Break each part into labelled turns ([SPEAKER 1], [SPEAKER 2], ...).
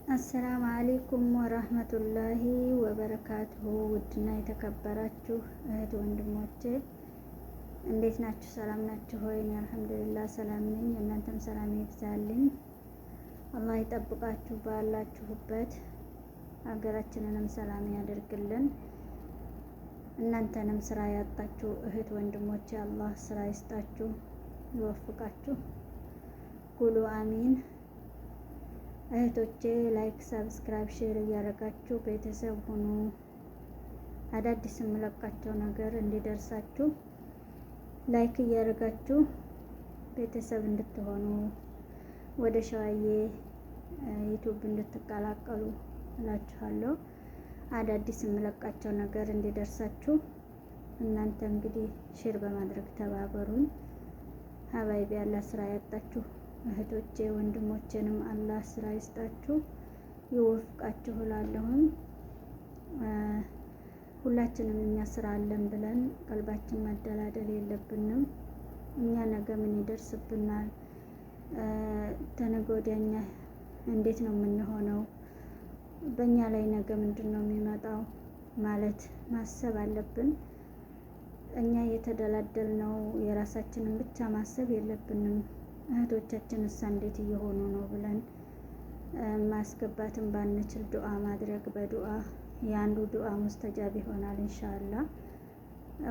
[SPEAKER 1] السلام عليكم ورحمة الله وبركاته። ውድና የተከበራችሁ እህት ወንድሞቼ እንዴት ናችሁ? ሰላም ናችሁ ሆይ? እኔ الحمد لله ሰላም ነኝ። እናንተም ሰላም ይብዛልኝ። አላህ ይጠብቃችሁ ባላችሁበት፣ ሀገራችንንም ሰላም ያደርግልን። እናንተንም ስራ ያጣችሁ እህት ወንድሞቼ አላህ ስራ ይስጣችሁ፣ ይወፍቃችሁ። قولوا آمين። እህቶቼ like፣ subscribe፣ share እያደረጋችሁ ቤተሰብ ሁኑ። አዳዲስ የምለቃቸው ነገር እንዲደርሳችሁ like እያደረጋችሁ ቤተሰብ እንድትሆኑ ወደ ሸዋዬ YouTube እንድትቀላቀሉ እላችኋለሁ። አዳዲስ የምለቃቸው ነገር እንዲደርሳችሁ እናንተ እንግዲህ share በማድረግ ተባበሩኝ። حبايبي ያለ ስራ ያጣችሁ እህቶቼ ወንድሞቼንም አላህ ስራ ይስጣችሁ ይወፍቃችሁ እላለሁኝ። ሁላችንም እኛ ስራ አለን ብለን ቀልባችን መደላደል የለብንም። እኛ ነገ ምን ይደርስብናል፣ ተነገ ወዲያ እኛ እንዴት ነው የምንሆነው፣ በእኛ ላይ ነገ ምንድን ነው የሚመጣው ማለት ማሰብ አለብን። እኛ የተደላደልነው የራሳችንን ብቻ ማሰብ የለብንም። እህቶቻችን እሳ እንዴት እየሆኑ ነው ብለን ማስገባትን ባንችል ዱዓ ማድረግ፣ በዱዓ የአንዱ ዱዓ ሙስተጃብ ይሆናል إن شاء الله።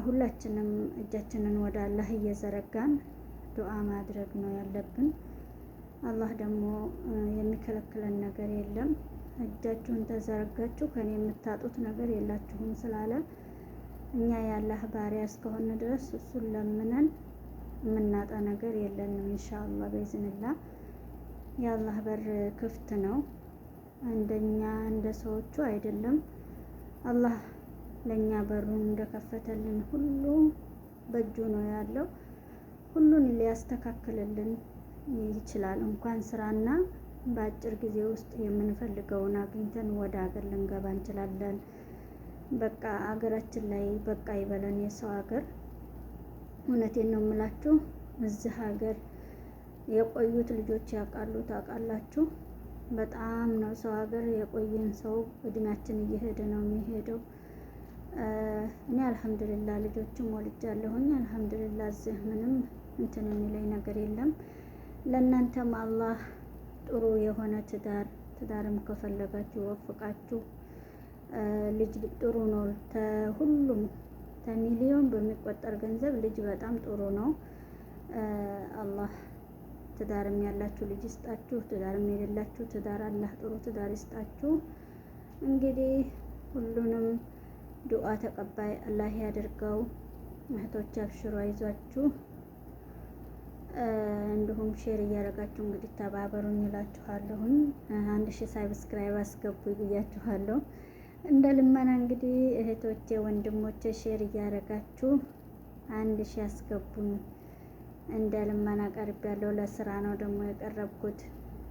[SPEAKER 1] ሁላችንም እጃችንን ወደ አላህ እየዘረጋን ዱዓ ማድረግ ነው ያለብን። አላህ ደግሞ የሚከለክለን ነገር የለም። እጃችሁን ተዘረጋችሁ ከኔ የምታጡት ነገር የላችሁም ስላለ እኛ የአላህ ባሪያ እስከሆነ ድረስ እሱን ለምነን የምናጣ ነገር የለንም። إن شاء الله بإذن الله የአላህ በር ክፍት ነው። እንደኛ እንደ ሰዎቹ አይደለም። አላህ ለእኛ በሩን እንደከፈተልን ሁሉ በእጁ ነው ያለው። ሁሉን ሊያስተካክልልን ይችላል። እንኳን ስራና በአጭር ጊዜ ውስጥ የምንፈልገውን አግኝተን ወደ ሀገር ልንገባ እንችላለን። በቃ አገራችን ላይ በቃ ይበለን የሰው ሀገር። እውነቴን ነው የምላችሁ። እዚህ ሀገር የቆዩት ልጆች ያውቃሉ፣ ታውቃላችሁ። በጣም ነው ሰው ሀገር የቆየን ሰው እድሜያችን እየሄደ ነው የሚሄደው። እኔ አልሐምዱሊላ ልጆችም ወልጃለሁኝ። አልሐምዱሊላ እዚህ ምንም እንትን የሚለኝ ነገር የለም። ለእናንተም አላህ ጥሩ የሆነ ትዳር ትዳርም ከፈለጋችሁ ይወፍቃችሁ። ልጅ ጥሩ ነው። ሁሉም ተሚሊዮን በሚቆጠር ገንዘብ ልጅ በጣም ጥሩ ነው። አላህ ትዳርም ያላችሁ ልጅ ይስጣችሁ፣ ትዳርም የሌላችሁ ትዳር አላህ ጥሩ ትዳር ይስጣችሁ። እንግዲህ ሁሉንም ዱዓ ተቀባይ አላህ ያድርገው። እህቶች አብሽሩ፣ አይዟችሁ። እንዲሁም share እያደረጋችሁ እንግዲህ ተባበሩኝ እላችኋለሁኝ። 1000 subscribe አስገቡ ብያችኋለሁ። እንደ ልመና እንግዲህ እህቶቼ ወንድሞቼ share እያደረጋችሁ 1000 አስገቡኝ። እንደ ልመና ቀርብ ያለው ለስራ ነው ደግሞ የቀረብኩት።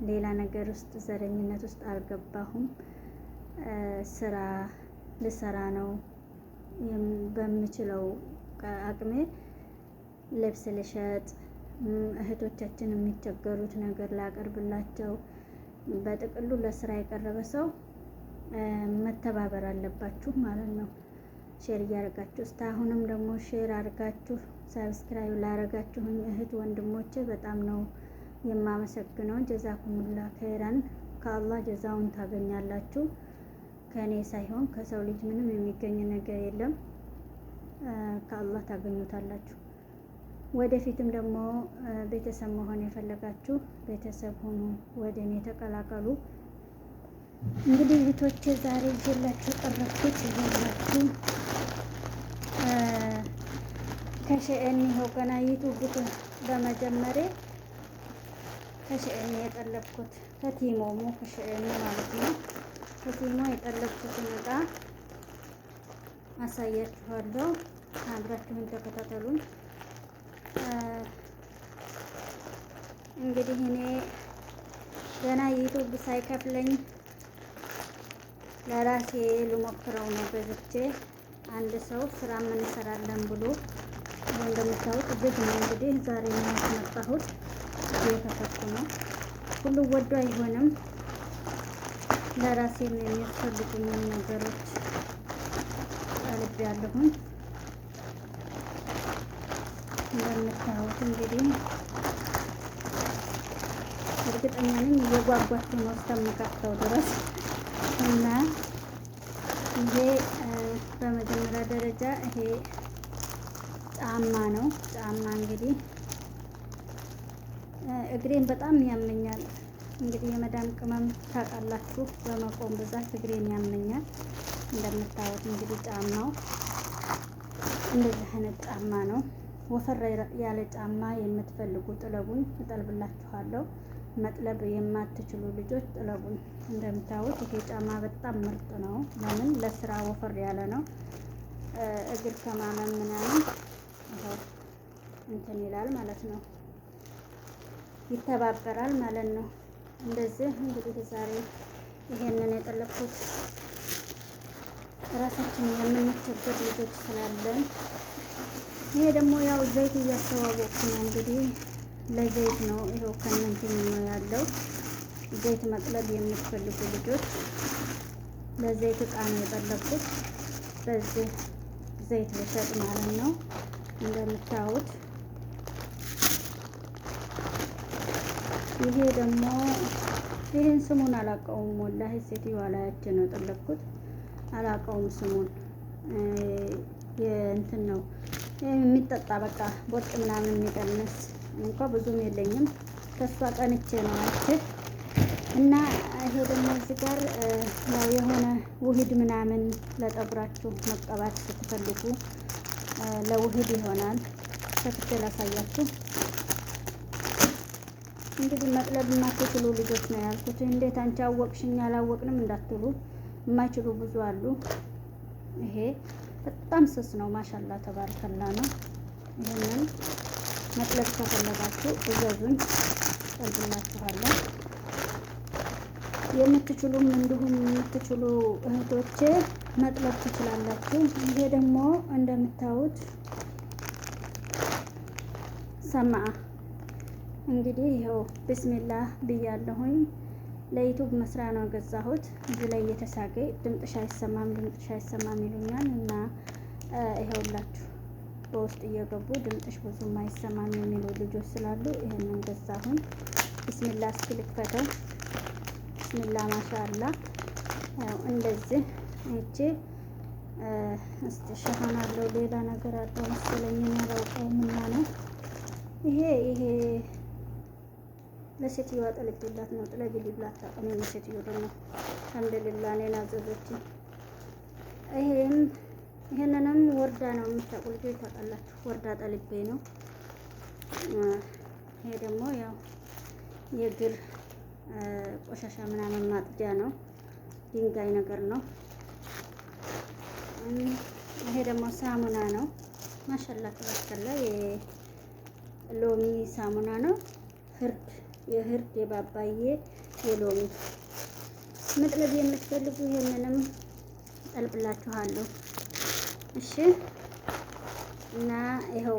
[SPEAKER 1] ሌላ ነገር ውስጥ ዘረኝነት ውስጥ አልገባሁም። ስራ ልሰራ ነው በምችለው አቅሜ ልብስ ልሸጥ፣ እህቶቻችን የሚቸገሩት ነገር ላቀርብላቸው። በጥቅሉ ለስራ የቀረበ ሰው መተባበር አለባችሁ ማለት ነው። share እያደረጋችሁ እስከ አሁንም ደግሞ share አድርጋችሁ subscribe ላረጋችሁኝ እህት ወንድሞቼ በጣም ነው የማመሰግነው። جزاكم الله خيرا፣ ከአላህ ጀዛውን ታገኛላችሁ። ከእኔ ሳይሆን ከሰው ልጅ ምንም የሚገኝ ነገር የለም። ከአላህ ታገኙታላችሁ። ወደፊትም ደግሞ ቤተሰብ መሆን የፈለጋችሁ ቤተሰብ ሁኑ፣ ወደ እኔ ተቀላቀሉ። እንግዲህ እህቶቼ ዛሬ ይዤላችሁ ቀረብኩት ይዤላችሁ ከ SHEIN ይኸው ገና YouTube በመጀመሬ ከ SHEIN የጠለብኩት ከ Temu ከ SHEIN ማለት ነው። ከ Temu የጠለብኩትን እቃ አሳያችኋለሁ። አብራችሁን ተከታተሉን። እንግዲህ እኔ ገና YouTube ሳይከፍለኝ ለራሴ ልሞክረው ነው ገዝቼ። አንድ ሰው ስራ እንሰራለን ብሎ እንደምታዩት ዝግ ነው። እንግዲህ ዛሬ ነው ያስመጣሁት፣ እየከፈትኩ ነው። ሁሉ ወዶ አይሆንም። ለራሴም የሚያስፈልጉኝን ነገሮች ጠልቤያለሁኝ። እንደምታዩት እንግዲህ እርግጠኛ ነኝ እየጓጓችሁ ነው እስከምከፍተው ድረስ። እና ይሄ በመጀመሪያ ደረጃ ይሄ ጫማ ነው። ጫማ እንግዲህ እግሬን በጣም ያመኛል። እንግዲህ የመዳም ቅመም ታውቃላችሁ፣ በመቆም ብዛት እግሬን ያመኛል። እንደምታዩት እንግዲህ ጫማው እንደዚህ አይነት ጫማ ነው። ወፈር ያለ ጫማ የምትፈልጉ ጥለቡኝ፣ እጠልብላችኋለሁ። መጥለብ የማትችሉ ልጆች ጥለቡኝ። እንደምታዩት ይሄ ጫማ በጣም ምርጥ ነው። ለምን ለስራ ወፈር ያለ ነው። እግር ከማመን ምናምን ይኸው እንትን ይላል ማለት ነው፣ ይተባበራል ማለት ነው። እንደዚህ እንግዲህ ዛሬ ይሄንን የጠለብኩት ራሳችን የምንቸገር ልጆች ስላለን፣ ይሄ ደግሞ ያው ዘይት እያስተዋወቅኩ ነው። እንግዲህ ለዘይት ነው። ይኸው ከእነንትኑ ነው ያለው። ዘይት መጥለብ የምትፈልጉ ልጆች ለዘይት እቃ ነው የጠለብኩት። በዚህ ዘይት ልሸጥ ማለት ነው። እንደምታዩት ይሄ ደግሞ ይሄን ስሙን አላውቀውም። ወላሂ ሴትዮዋ ላያች ነው የጠለብኩት። አላውቀውም ስሙን። የእንትን ነው የሚጠጣ፣ በቃ ቦርጭ ምናምን የሚቀንስ። እንኳ ብዙም የለኝም፣ ከሷ ቀንቼ ነው አይቼ። እና ይሄ ደግሞ እዚህ ጋር ያው የሆነ ውህድ ምናምን ለጠጉራችሁ መቀባት ስትፈልጉ ለውህድ ይሆናል። ከፍቼ ላሳያችሁ። እንግዲህ መጥለብ የማትችሉ ልጆች ነው ያልኩት። እንዴት አንቺ አወቅሽኝ አላወቅንም እንዳትሉ፣ የማይችሉ ብዙ አሉ። ይሄ በጣም ስስ ነው። ማሻላ ተባረከላ ነው። ይሄንን መጥለብ ከፈለጋችሁ እዘዙኝ፣ ጠልብላችኋለሁ። የምትችሉም እንዲሁም የምትችሉ እህቶቼ መጥለብ ትችላላችሁ። ይሄ ደግሞ እንደምታዩት ሰማአ እንግዲህ ይኸው ብስሚላህ ብያለሁኝ። ለ YouTube መስሪያ ነው ገዛሁት። እዚህ ላይ እየተሳገ ድምጥሽ አይሰማም፣ ድምጥሽ አይሰማም ይሉኛል። እና ይኸውላችሁ በውስጥ እየገቡ ድምጥሽ ብዙም አይሰማም የሚሉ ልጆች ስላሉ ይሄንን ገዛሁኝ። ብስሚላ እስኪ ልክፈተው። ብስሚላ ማሻአላ። ያው እንደዚህ እቺ እስቲ ሸሃን አለው፣ ሌላ ነገር አለው መሰለኝ ያላውቀውም እና ነው። ይሄ ለሴትዮዋ ጠልቤላት ነው። ጥለቢልኝ ብላ አታውቅም። ሴትዮ ደግሞ አልሐምዱሊላህ እኔን አዘዘችኝ። ይሄም ይሄንንም ወርዳ ነው፣ የምታውቁ ልጆች ታውቃላችሁ። ወርዳ ጠልቤ ነው። ይሄ ደግሞ ያው የእግር ቆሻሻ ምናምን ማጥጃ ነው። ድንጋይ ነገር ነው። ይሄ ደግሞ ሳሙና ነው። ማሻላ ተባረከላ የሎሚ ሳሙና ነው። ህርድ የህርድ የባባዬ የሎሚ መጥለብ የምትፈልጉ ይሄንንም ጠልብላችኋለሁ። እሺ እና ይኸው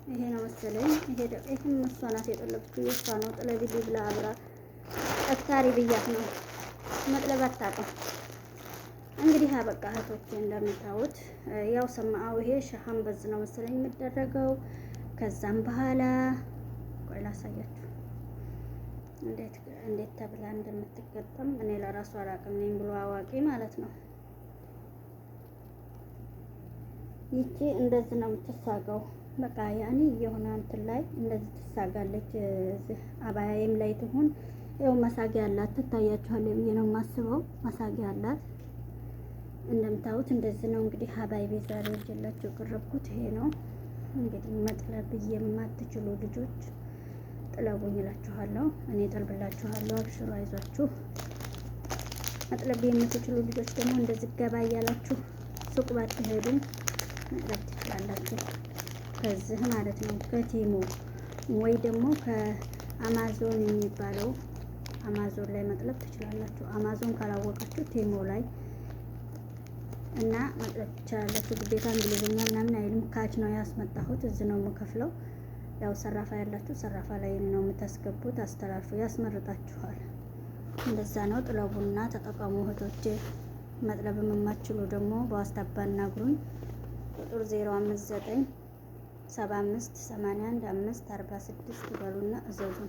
[SPEAKER 1] ይሄ ነው መሰለኝ። ይሄ ይሄም እሷ ናት የጠለብችው፣ የእሷ ነው። ጥለቢልኝ ብላ አብራ ጠፍታሪ ብያት ነው። መጥለብ አታውቅም። እንግዲህ አበቃ እህቶቼ፣ እንደምታዩት ያው ሰማአው ይሄ ሸሃን በዝ ነው መሰለኝ የሚደረገው። ከዛም በኋላ ቆይ ላሳያችሁ እንዴት እንዴት ተብላ እንደምትገጠም። እኔ ለራሱ አላውቅም ነኝ ብሎ አዋቂ ማለት ነው። ይቺ እንደዚህ ነው የምትሳገው። በቃ ያኔ የሆነ እንትን ላይ እንደዚህ ትሳጋለች። እዚህ አባያይም ላይ ትሁን ይኸው መሳጊያ አላት። ትታያችኋል ብዬ ነው የማስበው። መሳጊያ አላት። እንደምታዩት እንደዚህ ነው እንግዲህ ሀባይቢ ዛሬ ይዤላችሁ የቀረብኩት ይሄ ነው። እንግዲህ መጥለብ የማትችሉ ልጆች ጥለቡኝ እላችኋለሁ። እኔ ጠልብላችኋለሁ። አብሽሩ፣ አይዟችሁ። መጥለብ የምትችሉ ልጆች ደግሞ እንደዚህ ገባ እያላችሁ ሱቅ ባትሄዱም መጥለብ ትችላላችሁ። ከዚህ ማለት ነው ከ Temu ወይ ደግሞ ከአማዞን የሚባለው አማዞን ላይ መጥለብ ትችላላችሁ። አማዞን ካላወቃችሁ Temu ላይ እና መጥለብ ትችላላችሁ። ግዴታ እንግሊዝኛ ምናምን አይልም። Cash ነው ያስመጣሁት። እዚህ ነው የምከፍለው። ያው ሰራፋ ያላችሁ ሰራፋ ላይ ነው የምታስገቡት። አስተላልፉ፣ ያስመርጣችኋል። እንደዛ ነው። ጥለቡና ተጠቀሙ እህቶቼ። መጥለብ የማትችሉ ደግሞ በዋስታባ አናግሩኝ። ቁጥር 059 75 81 5 46 በሉና እዘዙ።